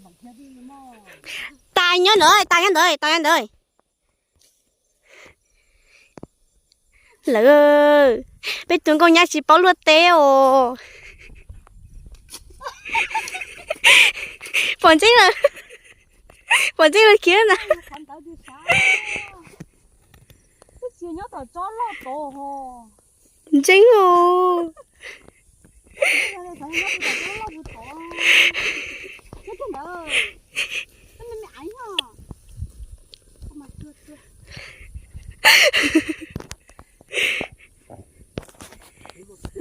Tas nyob ntawd, tas nyob ntawd, tas nyob ntawd. Lawv, peb tus nkauj nyab tsis paub luaj teb os. Pom ntxeeb lawm, pom ntxeeb lawm khiav na. Ntxeeb os.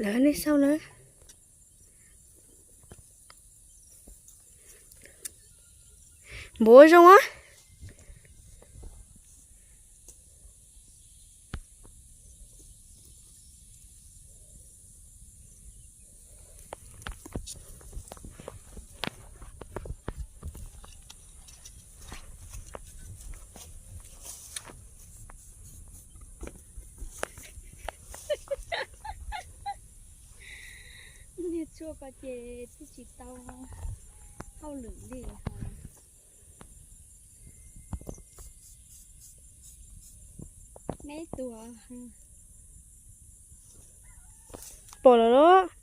Lawv nej sau na. Npuav zoo a. Niag tshuaj ko ces twb tsis tau hauj lwm li. Neb tuag. Pom lawm los.